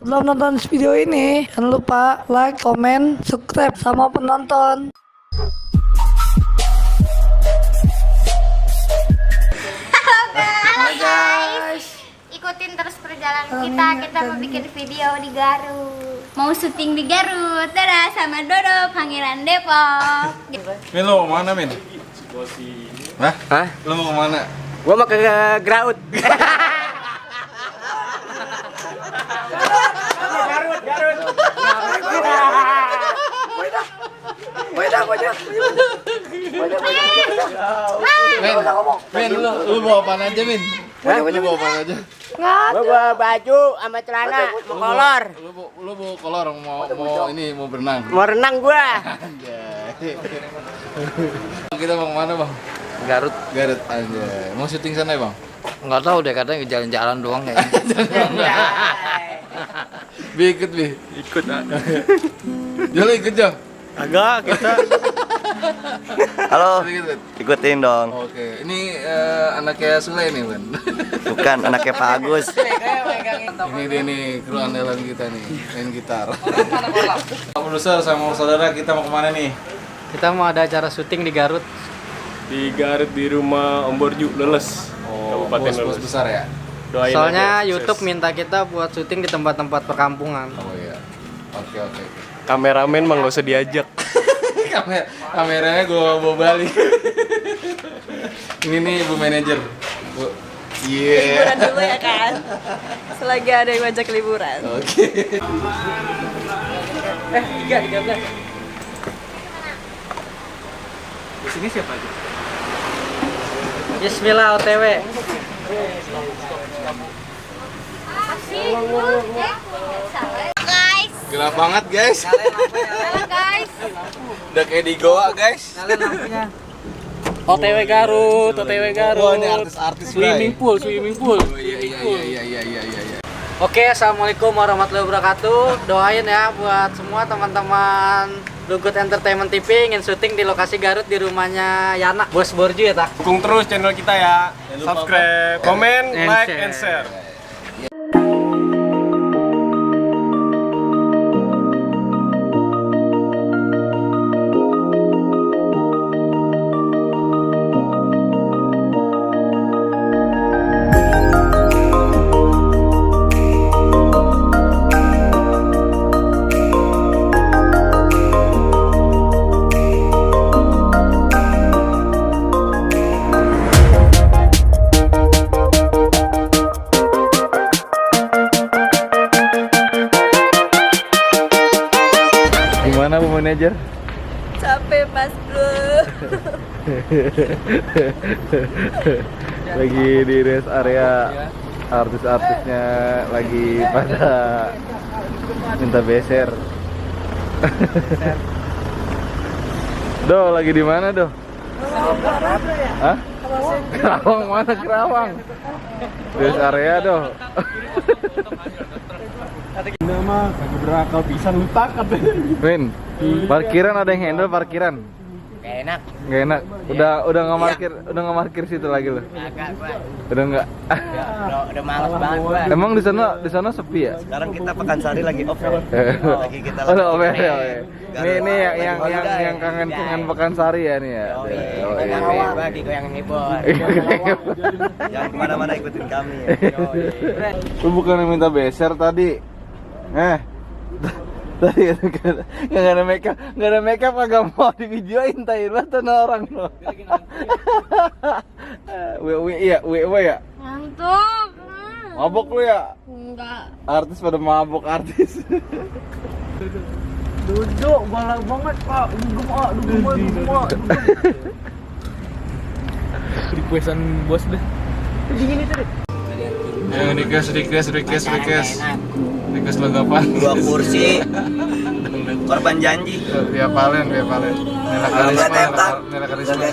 Setelah menonton video ini, jangan lupa like, komen, subscribe sama penonton. Halo guys, ikutin terus perjalanan kita mau bikin video di Garut. Mau syuting di Garut, dadah sama Dodo, Pangeran Depok. Min, lo mau kemana, Min? Hah? Lo mau kemana? Gua mau ke Graut. Min, lu bawa apaan aja, Min? Lu bawa apaan aja? Gua bawa baju sama celana, mau kolor. Lu bawa kolor, mau berenang. Mau renang gua. Anjay. Kita mau kemana, Bang? Garut. Garut, anjay. Mau syuting sana ya, Bang? Nggak tahu deh, katanya jalan-jalan doang ya. Bi, ikut, Bi. Ikut, Jol, ikut, Jol. Agak kita. Halo, Ikut. ikutin dong. Oke, ini anaknya Sule nih, Bang. Bukan anaknya Pak Agus. Ini dia nih, kru andalan kita nih, main gitar. Pak produser sama saudara, kita mau kemana nih? Kita mau ada acara syuting di Garut. Di Garut di rumah Om Borju Leles. Oh, Kabupaten bos Leles. besar ya? Doain Soalnya aja, YouTube sukses. minta kita buat syuting di tempat-tempat perkampungan. Oh iya. Oke. Kameramen mah nggak usah diajak. Kameranya gua bawa balik. Ini nih Ibu manajer. Bu. Iya. Liburan dulu ya kan, selagi ada yang ngajak liburan. Oke. 13. Di sini siapa aja? Bismillah OTW. Guys, Gelap banget, guys. halo guys. Udah kayak di Goa, guys. OTW Garut, OTW Oh, ini artis-artis Swimming pool. Oh iya. Oke, assalamualaikum warahmatullahi wabarakatuh. Doain ya buat semua teman-teman Lugut Entertainment TV ingin syuting di lokasi Garut di rumahnya Yana, Bos Borju ya tak? Dukung terus channel kita ya. Subscribe, komen, And like, share. and share. Gimana Bu manajer? Capek mas bro. Lagi di rest area, artis-artisnya lagi pada minta beser. Do, lagi di mana Do? Hah? Kerawang mana Kerawang? Rest area Do. Nama lagi berakal bisa lutak katanya. Win, parkiran ada yang handle parkiran? Gak enak. Nggak enak. Udah nggak markir situ lagi lo. Agak gua. Udah nggak. Udah males banget gua. Emang di sana sepi ya? Sekarang kita Pekansari lagi off ya. Lagi kita Oh, oke. Garut. Ini yang kangen Pekansari ya nih ya. Goyang bagi goyang hibur. Jangan kemana-mana ikutin kami ya. Lu bukan yang minta beser tadi. Tadi nggak ada makeup kagak mau di videoin tai lu tuh orang lo. Iya, ya. Ngantuk. Mabok lu ya? Enggak. Artis pada mabok artis. Duduk, balak banget Pak. Dugem. Requestan bos deh. Request lagu apa? 2 kursi. Korban janji. Via Valen. Nela Karisma.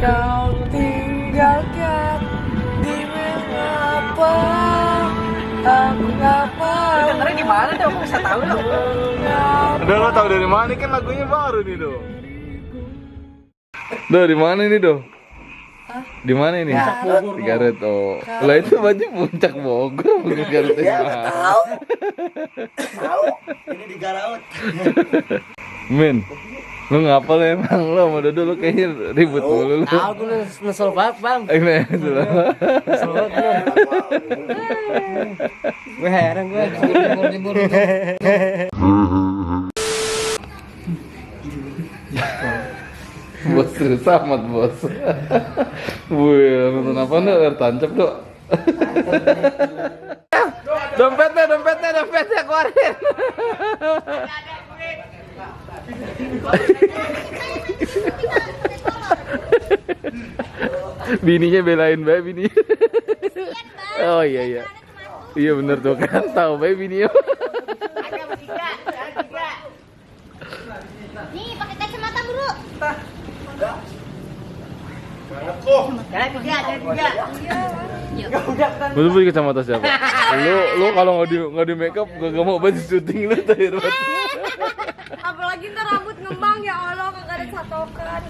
Kau tinggalkan di mengapa aku ngapa? Dengerin di mana deh, aku bisa tahu loh. Udah lo tau dari mana kan lagunya baru nih Do. Do di mana ini Do? Di mana ini? Di Garut. Oh. Lah itu baju puncak Bogor bukan Garut ya. Tahu? Ini di Garaut. Min, lu ngapal emang lu sama Dodo lu kayaknya ribut mulu lu. Aku nesel banget bang. Ini sudah. Gue heran gue. Bos serius amat bos. Wih, nonton apa nih? Air tancap dok. Dompetnya keluarin. Bininya belain bae bini. Oh iya. Iya bener tuh kan, tahu bae bininya. Nih, pakai kacamata, Bro. Lu beli kacamata siapa? Lu kalau nggak di make up gak mau baju syuting lu terakhir banget. Apalagi ntar rambut ngembang ya Allah kagak ada satokan.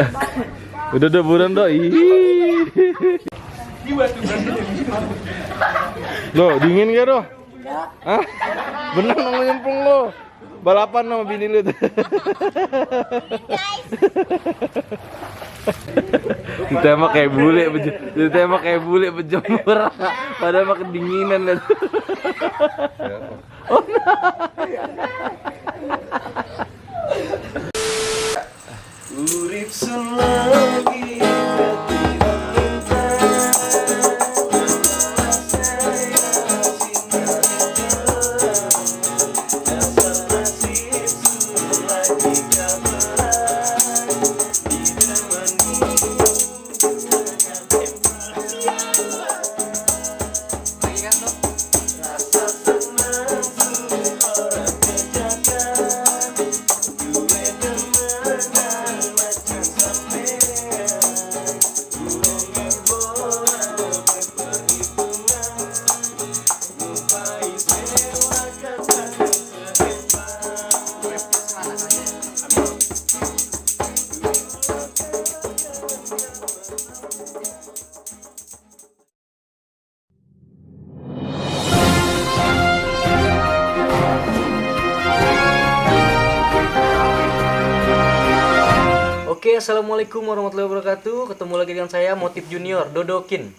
Udah buruan do. Lo dingin gak do? Hah? Bener mau nyemplung lo. Balapan sama bini lu tuh. Ditembak kayak bule berjemur. Padahal mah kedinginan lah. Oh, Urip selagi Oke, assalamualaikum warahmatullahi wabarakatuh. Ketemu lagi dengan saya Motif Junior Dodokin.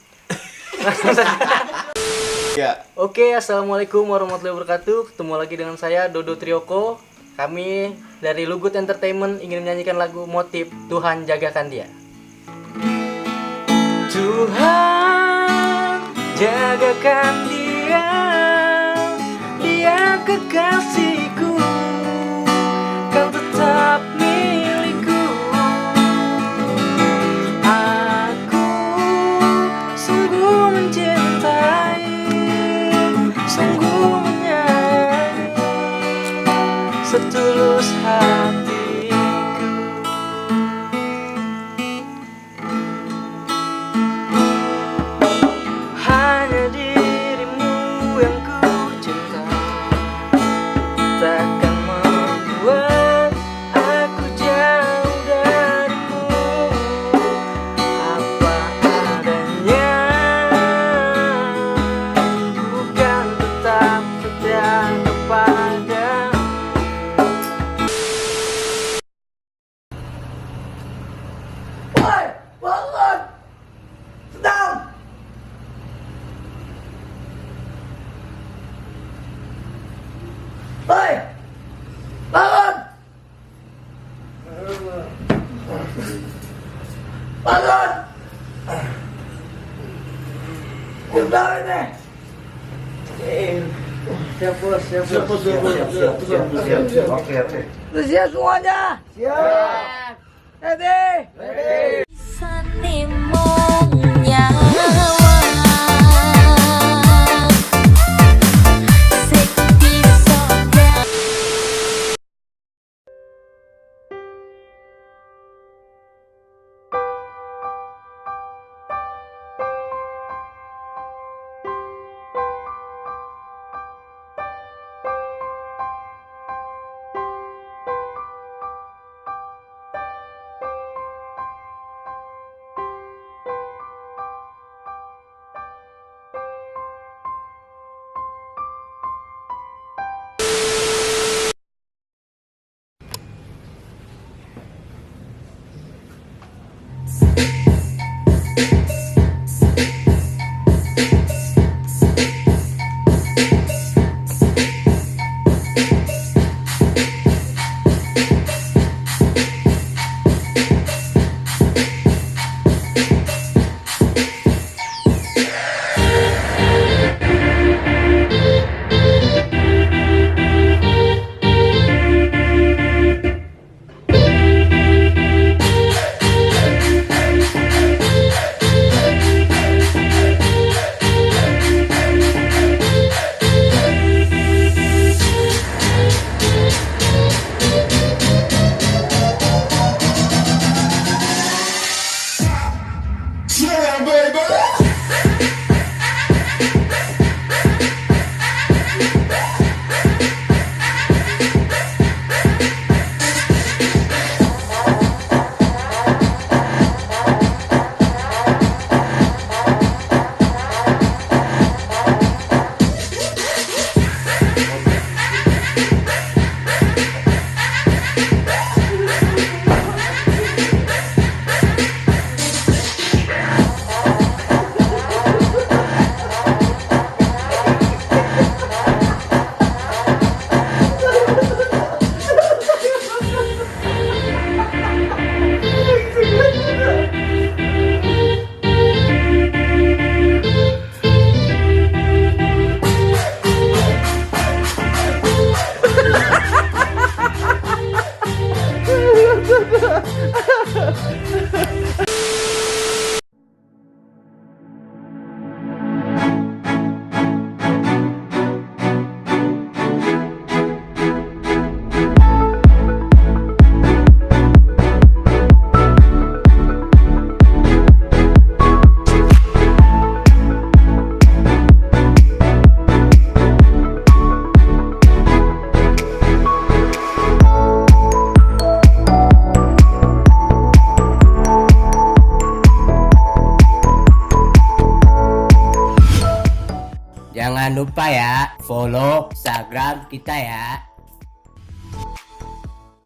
ya. Oke, assalamualaikum warahmatullahi wabarakatuh. Ketemu lagi dengan saya Dodo Trioko. Kami dari Lugut Entertainment ingin menyanyikan lagu Motif Tuhan Jagakan Dia. Tuhan jagakan dia, dia kekasihku, kau tetap milikku. Aku sungguh mencintai, sungguh menyayangi, setulus hatiku. Hanya dirimu yang ku cinta, takkan membuat aku jauh darimu. Apa adanya, bukan tetap setia kepadamu. Woi, bangun! Sedang! Woi, bangun! Bangun! Udah ini. Siap. Oke. Udah siap semuanya? Siap. Ready? Jangan lupa ya follow Instagram kita ya.